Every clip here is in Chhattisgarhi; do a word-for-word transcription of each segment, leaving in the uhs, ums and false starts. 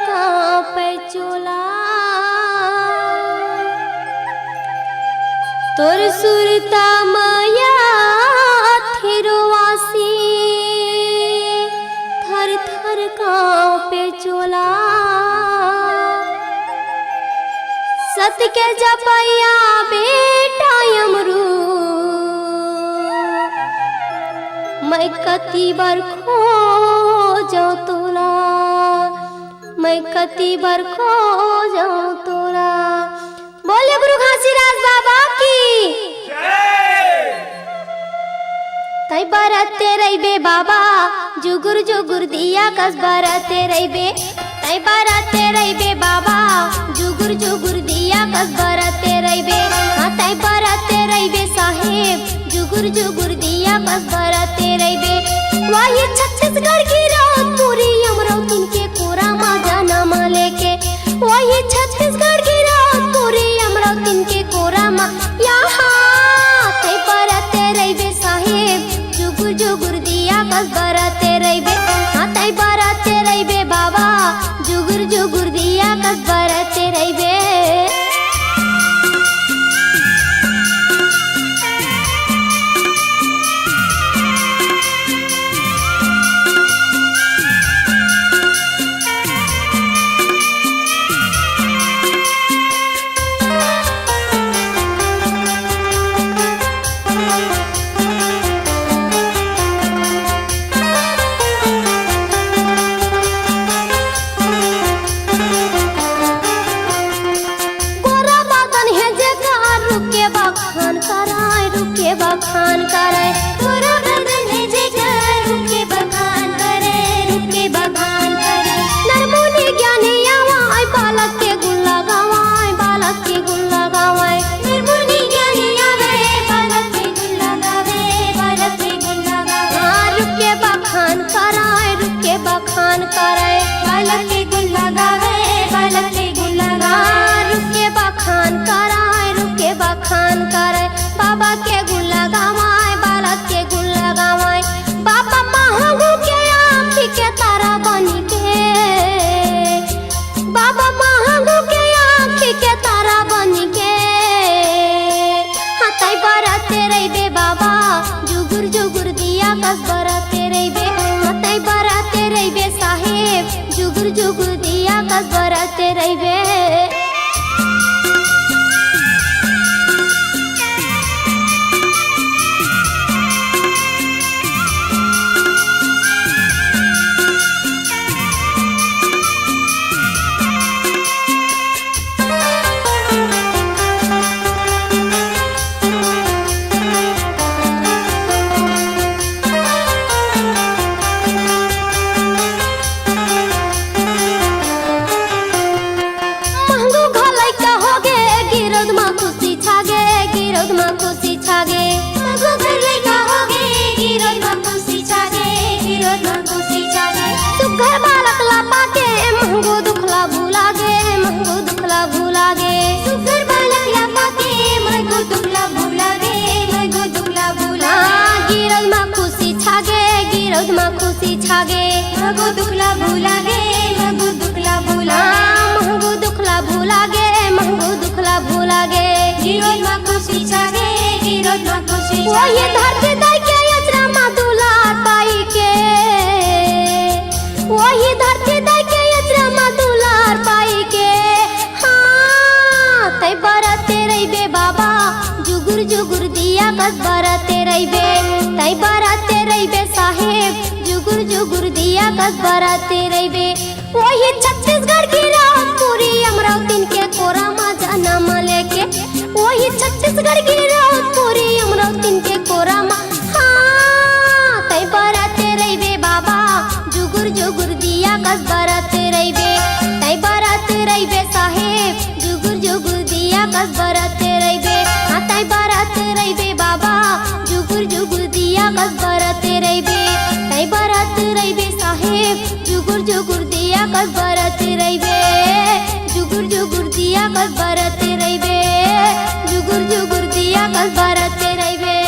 कांपे चोला। तोर सुरता मया थिरवासी, थर थर कांपे चोला। सत के जपइया बेटा अमरू, मैं कति बर खोजौं तोला, मैं कति बर खोजौं तोला। बोले गुरु घासीदास बाबा की। तैं बरते रहिबे बाबा, जुगुर जुगुर दिया कस बरते रहिबे। तैं बरते रहिबे बाबा, जुगुर जुगुर दिया कस बरते रहिबे। हाँ, तैं बरते रहिबे साहेब, जुगुर जुगुर दिया कस बरते रहिबे। वही छत्तीसगढ़ की रात पूरी अमरौतिन के कोरा मा जनम लेके। वही छत्तीसगढ़ की रात पूरी अमरौतिन के कोरा मा। यहाँ तैं बरते रहिबे साहेब, जुगुर जुगुर दिया कस बरते रहिबे। हाँ, तैं बरते रहिबे बाबा, जुगुर जुगुर दिया कस बरते रहिबे। गोरा बदन हे जेकर, रुके बखान कराय, रुके बखान कराय। गोरा बदन हे जेकर, रुके बखान कराय, रुके बखान कराय। नरमुनि ज्ञानी आवाय, बालक के गुण लगावाय, बालक के गुण लगावाय। नरमुनि ज्ञानी आवाय, बालक के गुण लगावाय, बालक के गुण लगावाय। हाँ, रुके बखान कराय, रुके बखान कराय। बालक के गुण लगावाय, बालक के गुण लगावाय। हाँ, रुके बखान कराय, रुके बखान कराय। बाबा के गुण लगावाय, बालक के गुण लगावाय। बाबा महंगू के आँखी के तारा बन के, बाबा महंगू के आँखी के तारा बन के। हाँ, तैं बरते रहिबे बाबा, जुगुर जुगुर दिया कस बरते रहिबे। हाँ, तैं बरते रहिबे साहेब, जुगुर जुगुर दिया कस बरते रहिबे। महंगू घलई का होगे, गिरौद मा खुशी छागे, गिरौद मा खुशी छागे। महंगू घलई का होगे, गिरौद मा खुशी छागे, गिरौद मा खुशी छागे। सुग्घर बालक ला पाके, महंगू दुख ला भुलागे, महंगू दुख ला भुलागे। सुग्घर बालक ला पाके, महंगू दुख ला भुलागे, महंगू दुख ला भुलागे। हाँ, गिरौद मा खुशी छागे, गिरौद मा खुशी छागे। महंगू दुख ला भुलागे, महंगू दुख ला भुलागे। हाँ, महंगू दुख ला भुलागे, महंगू दुख ला भुलागे। गिरौद मा खुशी छागे, गिरौद मा खुशी छागे। वही धरती दाई के अचरा मा दुलार पाई के, वही धरती दाई के अचरा मा दुलार पाई के। हाँ, तैं बरते रहिबे बाबा, जुगुर जुगुर दिया कस बरते रहिबे। तैं बरते रहिबे साहेब, जुगुर जुगुर दिया कस बरते रहिबे। वही छत्तीसगढ़ की रात पूरी अमरौतिन के कोरा मा जनम लेके। वही छत्तीसगढ़ की रात पूरी अमरौतिन के कोरा मा। हाँ, तैं बरते रहिबे बाबा, जुगुर जुगुर दिया कस बरते रहिबे। तैं बरते रहिबे साहेब, जुगुर जुगुर दिया कस बरते रहिबे। हाँ, तैं बरते रहिबे बाबा, जुगुर जुगुर दिया कस बरते रहिबे। तैं बरते रहिबे साहेब, जुगुर जुगुर दिया कस बरते रहिबे। जुगुर जुगुर दिया कस बरते रहिबे। जुगुर जुगुर दिया कस बरते रहिबे।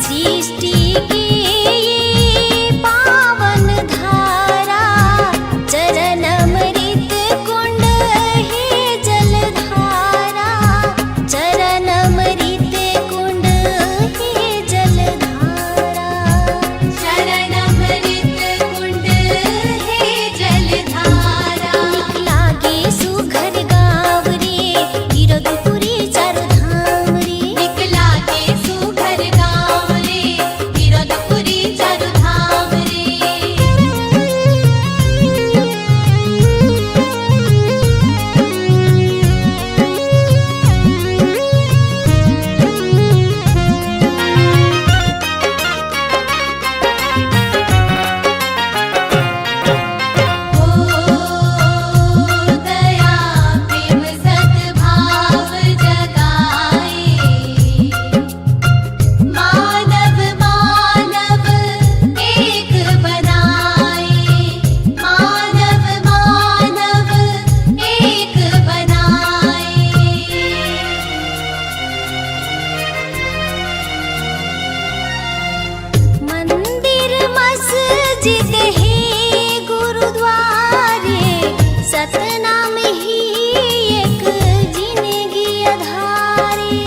सृष्टि के ये पावन धारा, चरण अमृत कुंड हे जलधारा, चरण अमृत कुंड हे जलधारा। चरण अमृत कुंड हे जलधारा। निक लागे सुघर गाँव रे, गिरदपुरी चारों धाम रे। निक लागे सुघर गाँव रे, गिरदपुरी चारों धाम रे। ओ दया प्रेम सद्भाव जगाए, मानव मानव एक बनाए, मानव मानव एक बनाए। मंदिर मस्जिद हे गुरुद्वारे, सतनाम ही एक जिनगी आधारे।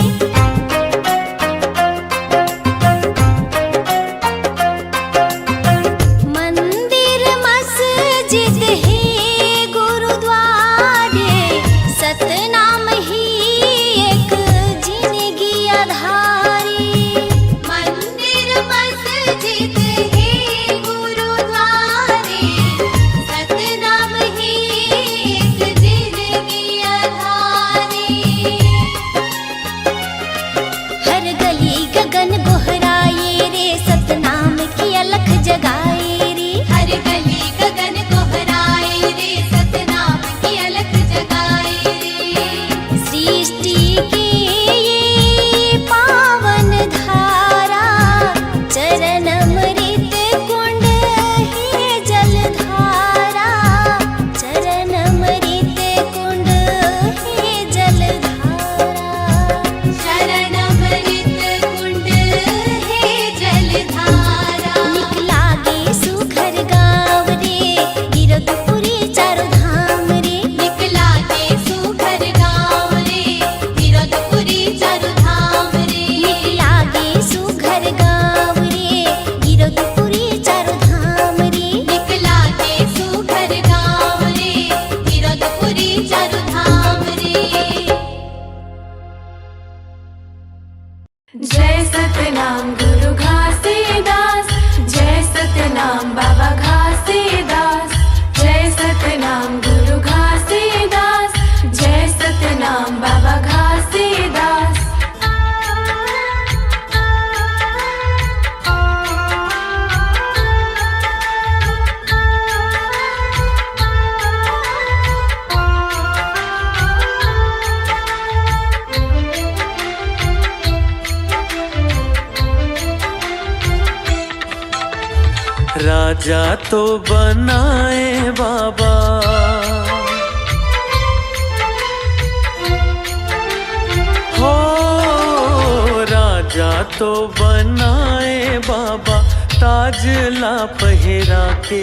मंदिर मस्जिद हे गुरुद्वारे, सतनाम ही एक जिनगी आधारे। मंदिर मस्जिद हे गुरुद्वारे, सतनाम ही एक जिनगी आधारे। हर गली गगन गोहराए रे, सतनाम की अलख जगाए रे। हर गली गगन गोहराए रे, सतनाम की अलख जगाए रे। सृष्टि के ये पावन धारा, चरण अमृत कुंड हे जलधारा, चरण अमृत कुंड हे जलधारा। शरण अमृत कुंड हे जलधारा। निक लागे सुघर गाँव रे, गिरदपुरी चारों धाम रे। निक लागे सुघर गाँव रे, गिरदपुरी चारों धाम रे। निक लागे सुघर गाँव रे, गिरदपुरी चारों धाम रे। निक लागे सुघर गाँव रे, गिरदपुरी चारों धाम रे। जय सतनाम गुरु घासीदास, जय सतनाम बाबा घासीदास, जय सतनाम गुरु घासीदास, जय सतनाम बाबा घासीदास। राजा तो बनाए बाबा, हो राजा तो बनाए बाबा, ताज ला पहिरा के।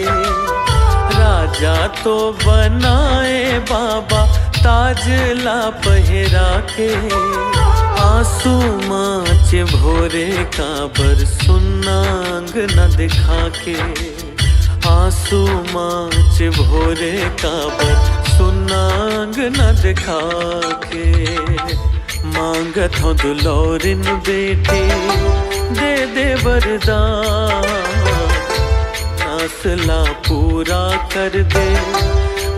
राजा तो बनाए बाबा, ताज ला पहिरा के। आंसू माच भोरे काबर सुन्ना अंगना दिखा के। आंसू माच भोरे काबर सुन्ना अंगना दिखा के। मांगत हूँ दुलौरिन बेटी, दे दे वरदान, आस ला पूरा कर दे।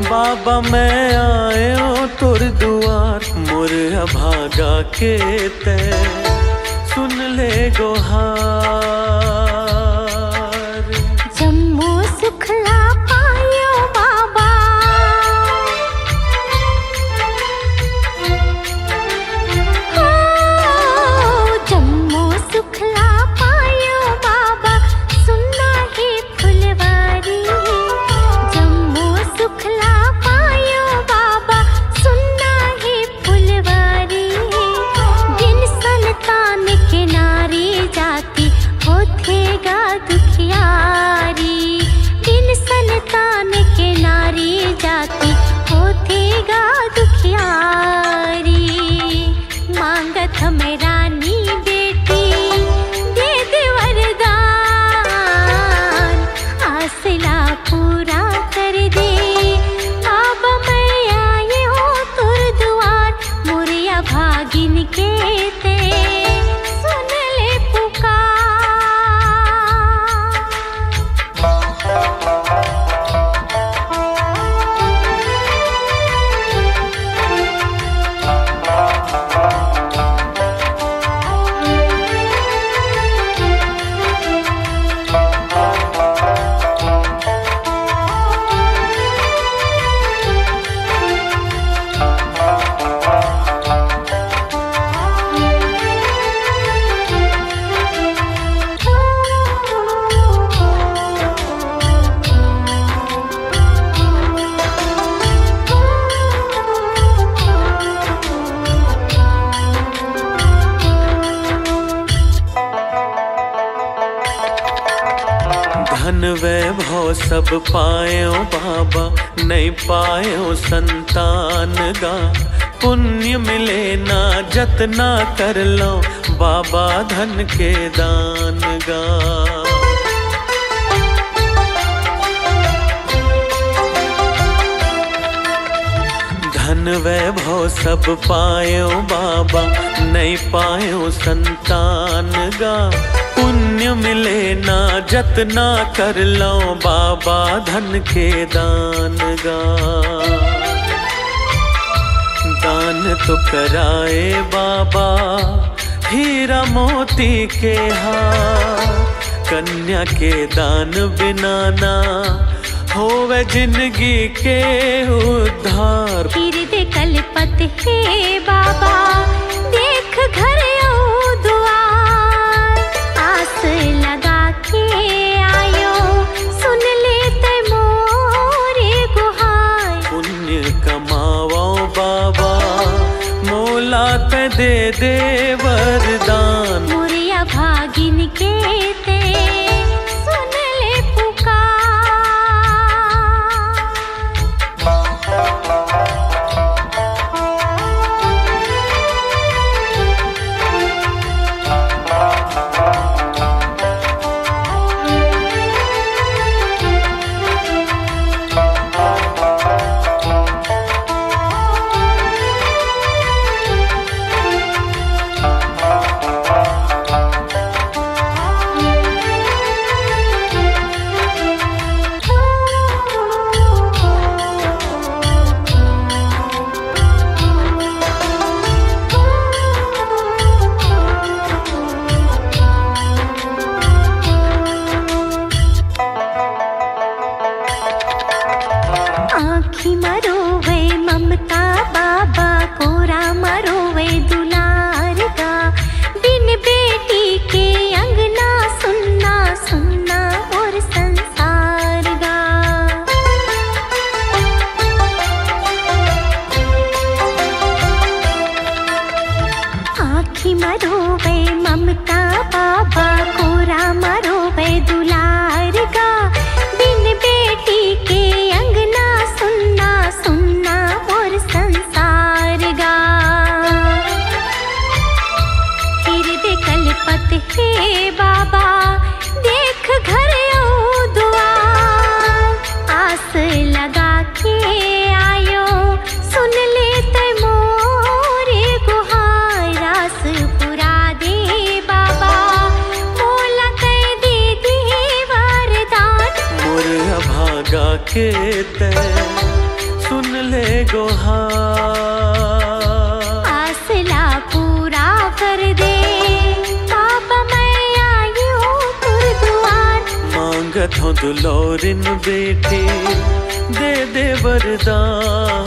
बाबा मैं आयो तोर दुआर, मोर अभागा के तै सुन ले गोहार। जम्मो सुख ला पायो बाबा, हो, जम्मो सुख ला पायो बाबा, सुन्ना हे फुलवारी। जम्मो सुख ला पायो बाबा, सुन्ना हे फुलवारी। बिन संतान के नारी जाति, धन वैभव सब पायो बाबा, नइ पायो संतान गा। पुण्य मिले ना जतना कर लो, बाबा धन के दान गा। धन वैभव सब पायो बाबा, नइ पायो संतान गा। पुण्य मिले ना जतना कर लो, बाबा धन के दान गा। दान तो कराए बाबा हीरा मोती के हार, कन्या के दान बिना ना होवे जिंदगी के उद्धार। हृदय कलपत हे बाबा, देख घर अउ दुआर। आस लगा के आयो, सुन ले तै मोरे गुहार। पुण्य कमावो बाबा, मोला तै दे दे वरदान। मोरे अभागिन के तै सुन ले पुकार। आँखी म रोवे ममता बाबा, कोरा म रोवे दुलार गा। बिन बेटी के अंगना सुन्ना, सुन्ना मोर संसार गा। आँखी म रोवे ममता बाबा, कोरा म रोवे दुलार गा। बिन बेटी के अंगना सुन्ना, सुन्ना मोर संसार गा। हृदय कलपत हे बाबा, देख घर अउ दुआर। आस लगा के आयो, सुन ले तै मोरे गुहार। आस पुरा दे बाबा, मोला तै दे दे वरदान। मोर अभागा के तै सुन ले गुहार। आस ला पूरा कर दे, बाबा मैं आयो तोर दुआर। मांगत हूँ दुलौरिन बेटी, दे दे वरदान।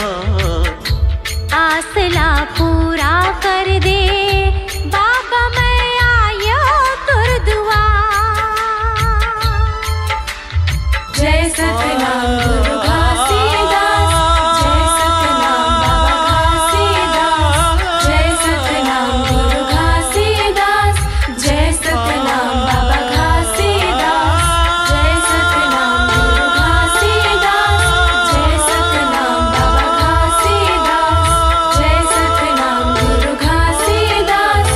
आस ला पूरा कर दे, बाबा मैं आयो तोर दुआर। जय सतनाम गुरु घासीदास, जय सतनाम बाबा घासीदास, जय सतनाम गुरु घासीदास, जय सतनाम बाबा घासीदास, जय सतनाम गुरु घासीदास, जय सतनाम बाबा घासीदास, जय सतनाम गुरु घासीदास,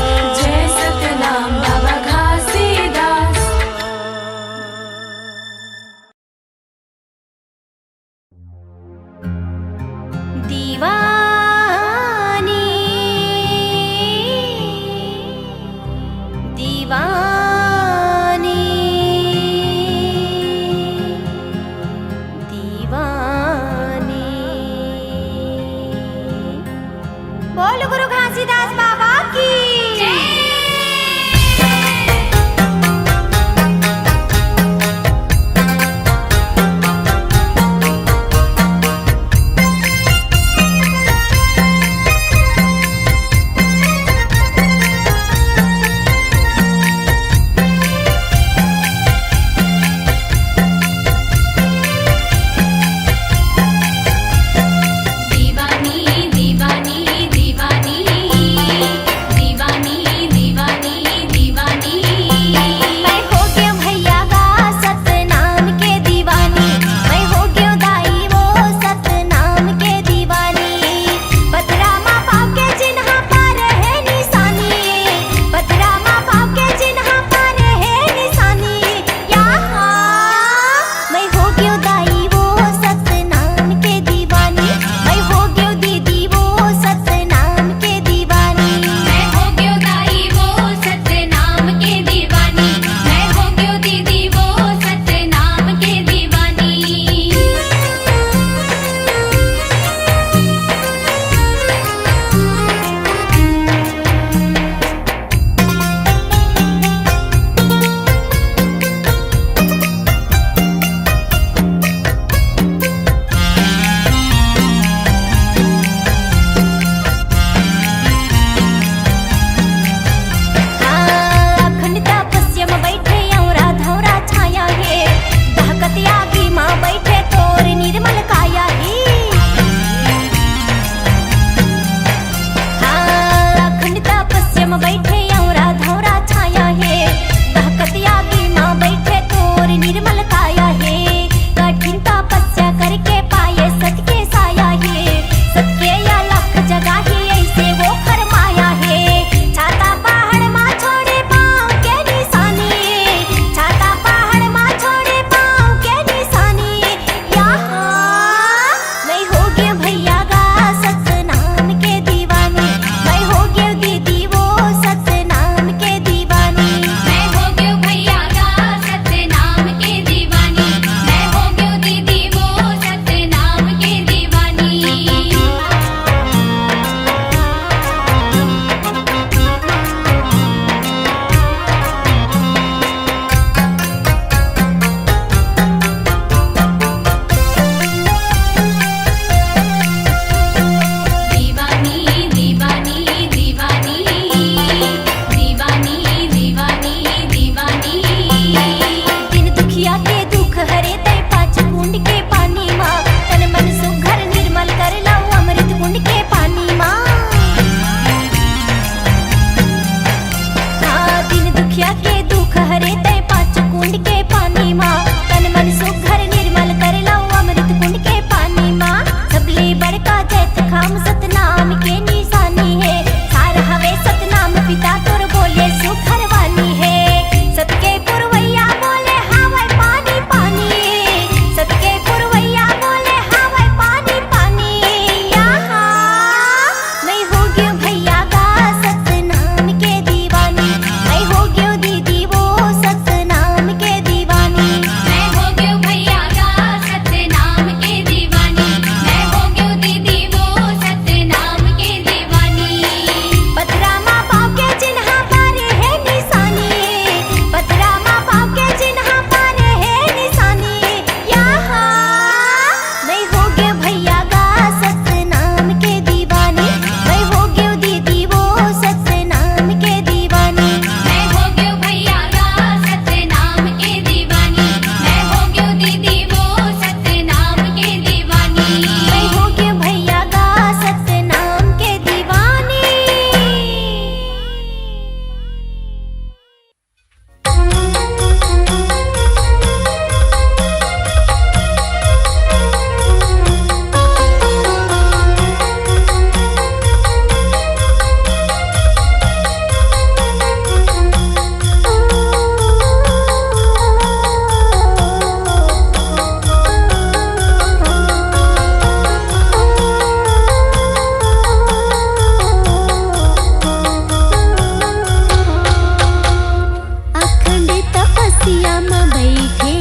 तपस्या म बइठे,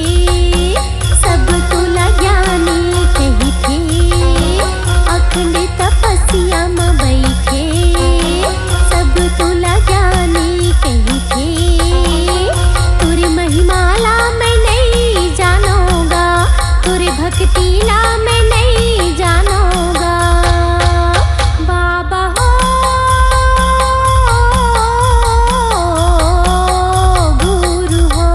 सब तोला ज्ञानी कहिथे। अखंड तपस्या म बइठे, सब तोला ज्ञानी कहिथे। तोरे महिमा ला मैं नइ जानों गा, तोरे भक्ति ला मैं नइ जानों गा। बाबा हो, गुरु हो,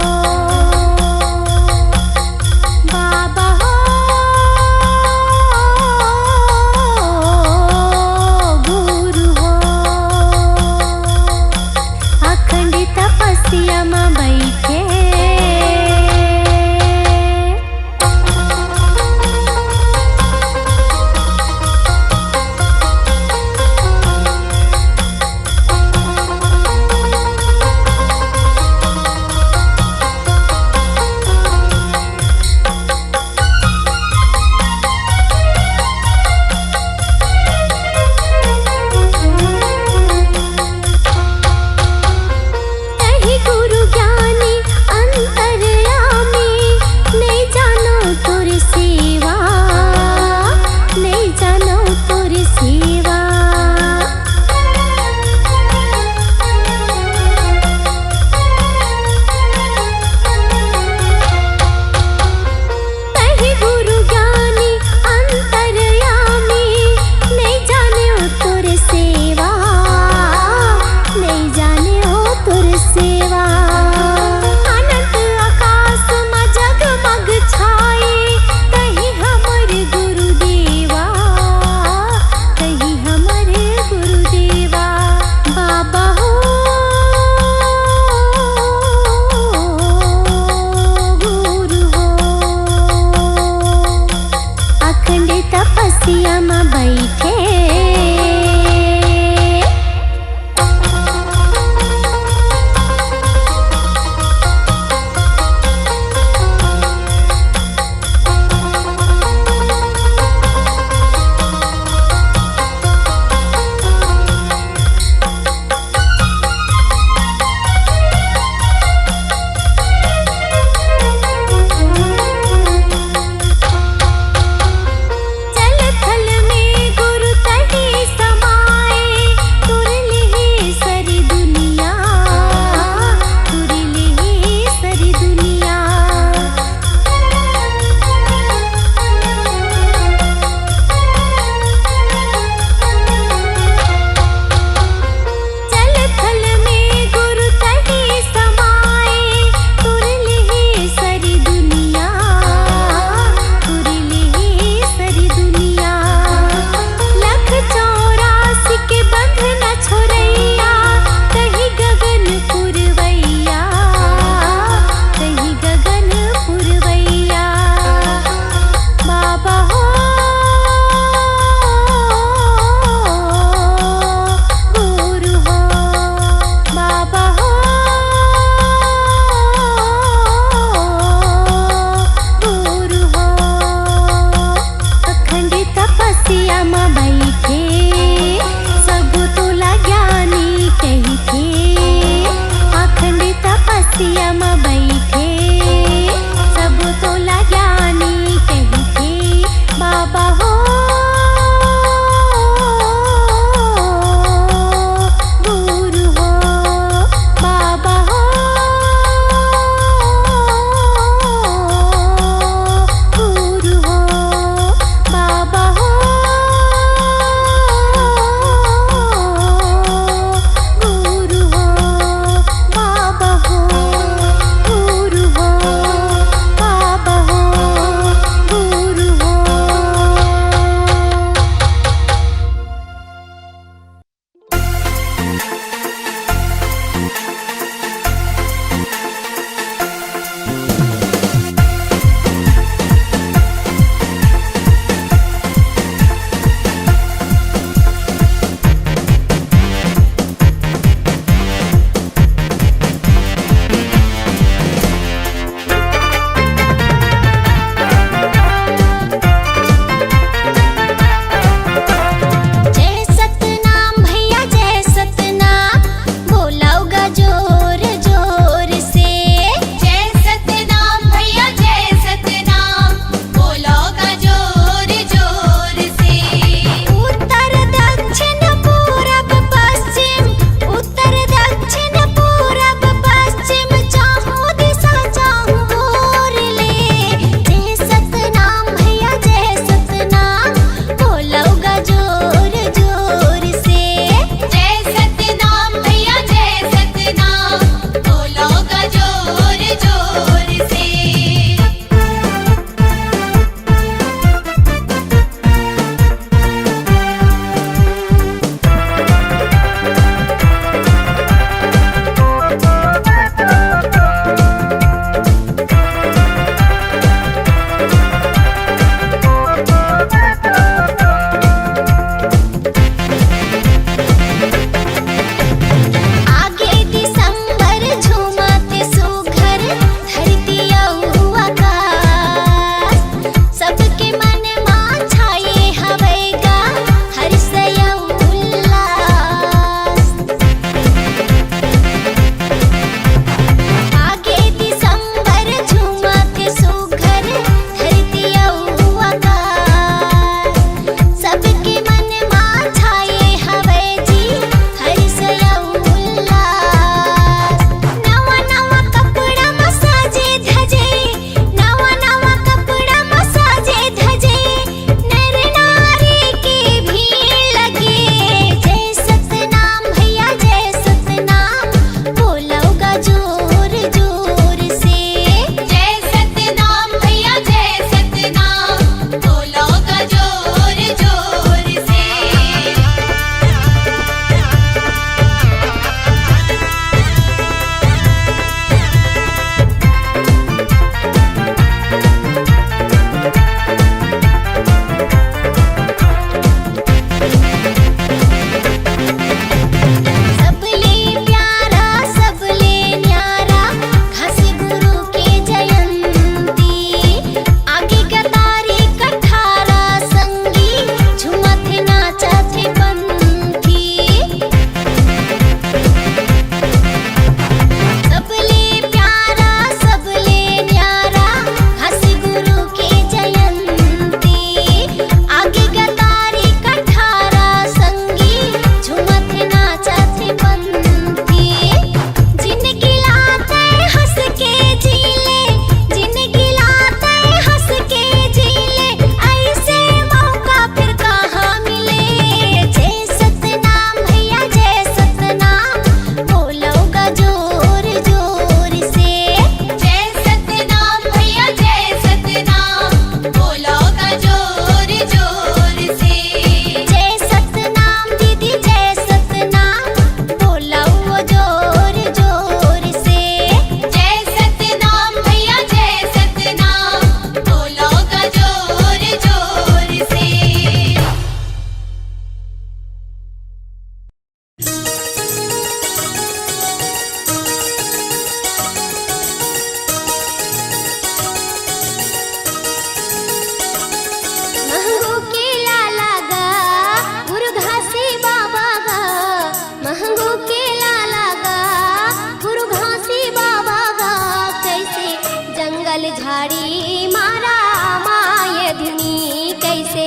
झाड़ी मारा माये धुनी, कैसे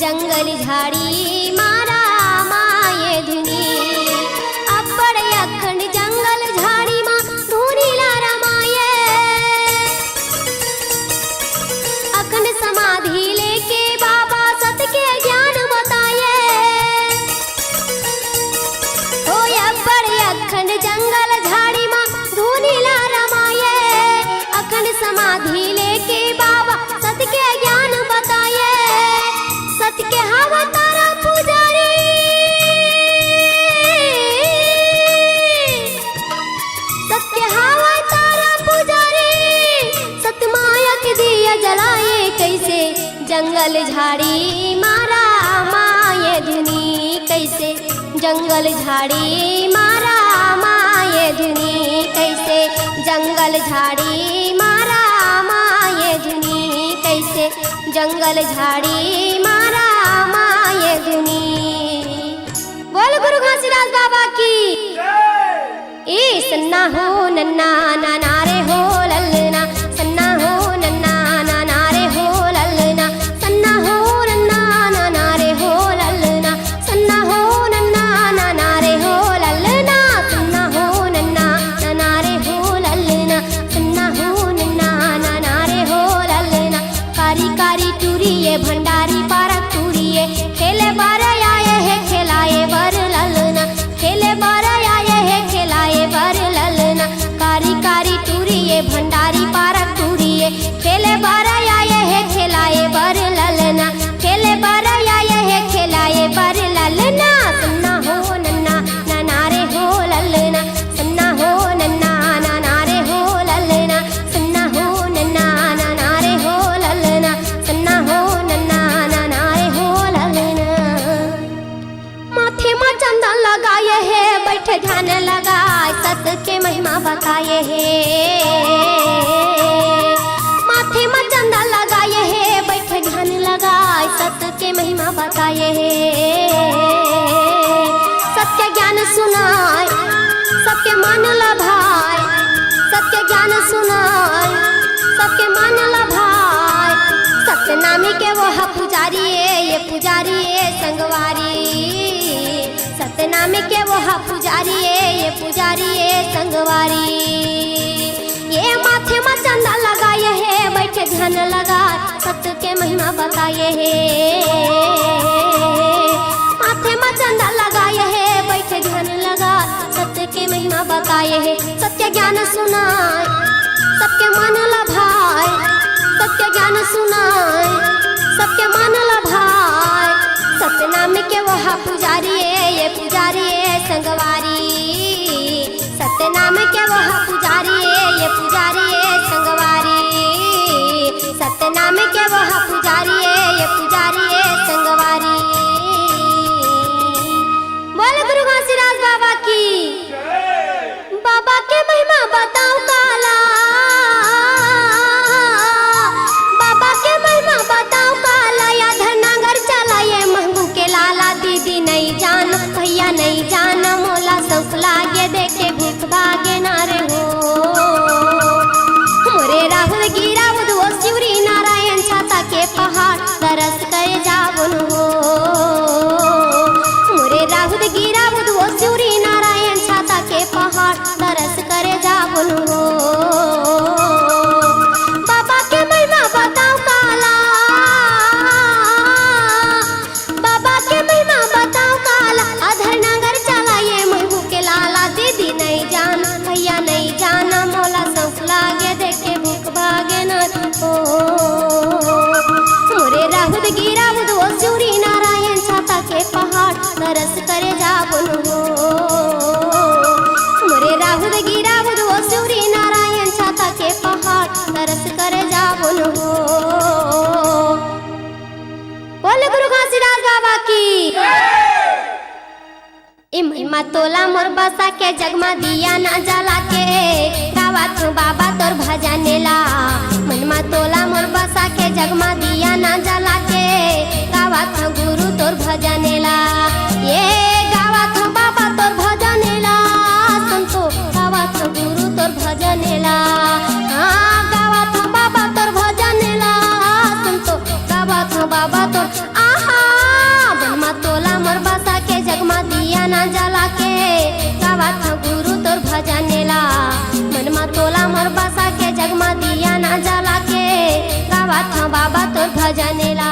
जंगल झाड़ी मारा माये धुनी। अब्बड़ अखंड जंगल झाड़ी मा धुनी ला रमाये। अखंड समाधि लेके बाबा सत के ज्ञान बताये। हो अब्बड़ अखंड जंगल झाड़ी मा धुनी ला रमाये। अखंड समाधि लेके बाबा सत के ज्ञान बताये। सत के हवा तारा पुजारी, सत के हवा तारा पुजारी, सत माया के दिया जलाये। कैसे जंगल झाड़ी मारा माये धुनी, कैसे जंगल झाड़ी मारा माये धुनी, कैसे जंगल झाड़ी मारा माये धुनी, कैसे जंगल झाड़ी मारा माये धुनी। बोल गुरु घासीदास बाबा की। ए सन्ना हो नन्ना ना ना रे हो ललना, सन्ना हो नन्ना ना ना रे हो ललना, सन्ना हो नन्ना ना ना रे हो ललना, सन्ना हो नन्ना ना ना रे हो ललना, सन्ना हो नन्ना ना ना रे हो ललना, सन्ना हो नन्ना ना ना रे हो ललना। कारी कारी टूरी ए भंडारी पारक टूरी ए, खेले बर आये हे खेलाये बर ललना, खेले बर आये हे खेलाये बर ललना। कारी कारी टूरी ए भंडारी पारक टूरी ए, खेले बर आये हे खेलाये बर ललना, खेले बर आये हे खेलाये बर ललना। सन्ना हो नन्ना ना ना रे हो ललना, सन्ना हो नन्ना ना ना रे हो ललना, सन्ना हो नन्ना ना ना रे हो ललना, सन्ना हो नन्ना ना ना रे हो ललना। माथे मा चंदन लगाए हे, बैठे ध्यान लगाए, सत के महिमा बताए हे। माथे मा चंदन लगाए हे, बैठे ध्यान लगाए, सत के महिमा बताए हे। सत के ज्ञान सुनाए, सबके मन लभाए, सत के ज्ञान सुनाए, सबके मन लभाए। सतनाम के वो हा पुजारी ए, ये पुजारी ए संगवारी। सतनाम के वो हा पुजारी ए, ये पुजारी ए संगवारी। ये माथे मा चंदा लगाए हे, बैठे ध्यान लगा, सत के महिमा बताए हे। माथे मा चंदा लगाए हे, बैठे ध्यान लगा, सत के महिमा बताए हे। सत के ज्ञान सुनाए, सबके मन लभाए, सत के ज्ञान सुनाए, सबके मन लभाए। सतनाम के वो हा पुजारी ए, ये पुजारी ए संगवारी। सतनाम के वो हा पुजारी ए, ये पुजारी ए संगवारी। सतनाम के वो हा पुजारी ए, ये पुजारी ए संगवारी। बोल गुरु घासीदास बाबा की। बाबा के महिमा बताओ काला, बाबा के महिमा बताओ काला। या धनागर चला ये महंगू के लाला। दीदी नहीं जान, भैया नहीं जान, मोला सौख लागे देखे भूख भागे ना रे हो। मोरे राहुल गिरावत वो शिवरी नारायण छाता के पहाड़ दरस करे जावन हो। मोरे राहुल गिरावत वो शिवरी नारायण छाता के पहाड़ दरस करे जावन हो। बाबा के महिमा बताओ काला, बाबा के महिमा बताओ काला। अधर नागर चला ये महबू के लाला। दीदी नहीं जान, भैया नहीं जान, मोला सौख लागे देखे भूख भागे ना हो। मोरे राहुल गिरावत वो शिवरी नारायण छाता के पहाड़ दरस करे जावन हो। मोरे राहुल गिरावत वो शिवरी नारायण छाता के पहाड़ दरस करे जावन हो। बोल गुरु घासीदास बाबा की। ए महिमा तोला मोर बसा के जगमा दिया ना जला के, गावत हूँ बाबा तोर भजन ला। महिमा तोला मोर बसा के जगमा दिया ना जला के, गावत हूँ गुरु तोर भजन ला। ये गावत हूँ बाबा तोर भजन ला, संतो गावत हूँ गुरु तोर भजन ला। हाँ, गावत हूँ बाबा तोर बाबा तोर भजन ला।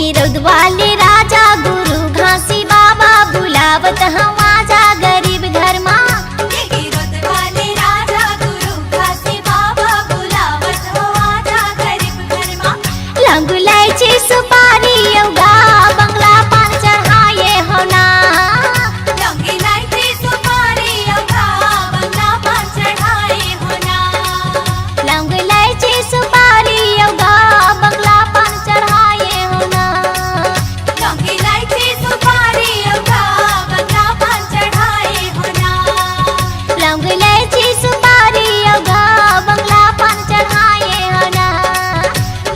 गिरौद वाले राजा गुरु घासी बाबा, बुलावत हँव आजा गरीब घर मा। ये गिरौद वाले राजा गुरु घासी बाबा, बुलावत हँव आजा गरीब घर मा। लौंग इलायची सुपारी अउ गा बंगला पान चढ़ाए हँव ना। लौंग इलायची सुपारी अउ गा बंगला पान चढ़ाए हँव ना। लौंग इलायची सुपारी अउ गा बंगला पान चढ़ाए हँव ना। लौंग इलायची सुपारी अउ गा बंगला पान चढ़ाए हँव ना। लौंग इलायची सुपारी अउ गा बंगला पान चढ़ाए हँव ना।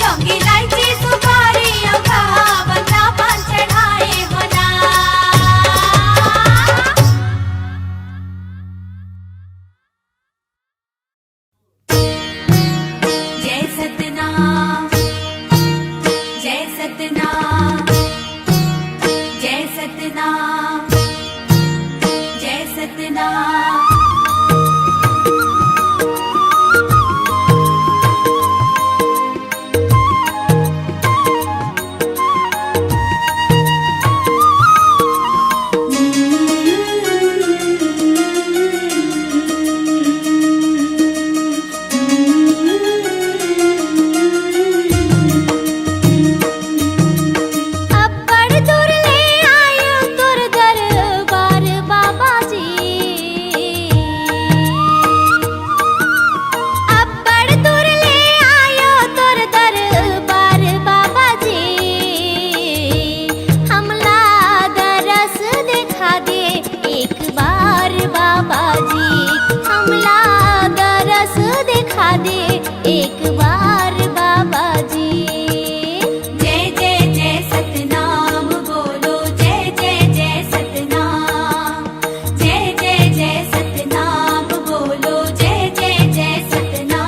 लौंग इलायची सुपारी अउ गा बंगला पान चढ़ाए हँव ना। जय सतनाम, जय सतनाम, जय सतनाम, जय सतनाम। अब्बड़ दूर ले आयो तोर दरबार बाबा जी। अब्बड़ दूर ले आयो तोर दरबार बाबा जी। हमला दरस देखा दे एक बार बाबा जी। हमला दरस देखा दे एक बार बाबा जी। जय जय जय सतनाम बोलो, जय जय जय सतनाम। जय जय जय सतनाम बोलो, जय जय जय सतनाम।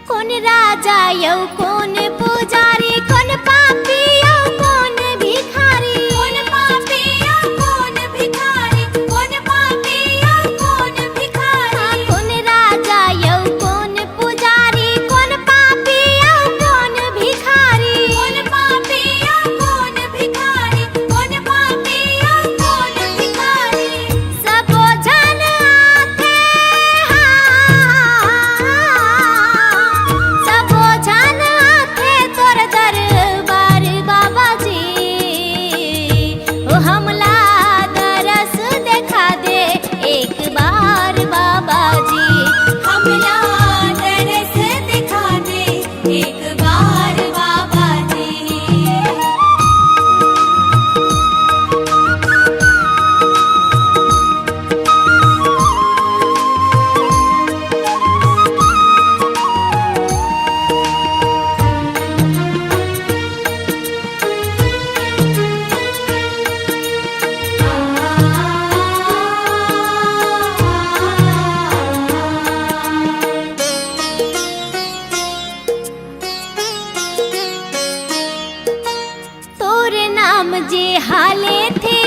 कोन राजा अउ कोन पुजारी, कोन पापी अउ कोन भिखारी। कोन पापी अउ कोन भिखारी, कोन पापी अउ कोन भिखारी। हाँ, कोन राजा अउ कोन पुजारी, कोन पापी अउ कोन भिखारी। कोन पापी अउ कोन भिखारी, कोन पापी अउ कोन भिखारी। सबो झन आथे, हाँ, सबो झन आथे तोर दरबार बाबा जी। ओ हमला दरस देखा दे एक बार बाबा जी। हमला दरस देखा दे एक बार बाबा जी। तोर नाम जे हाले थे,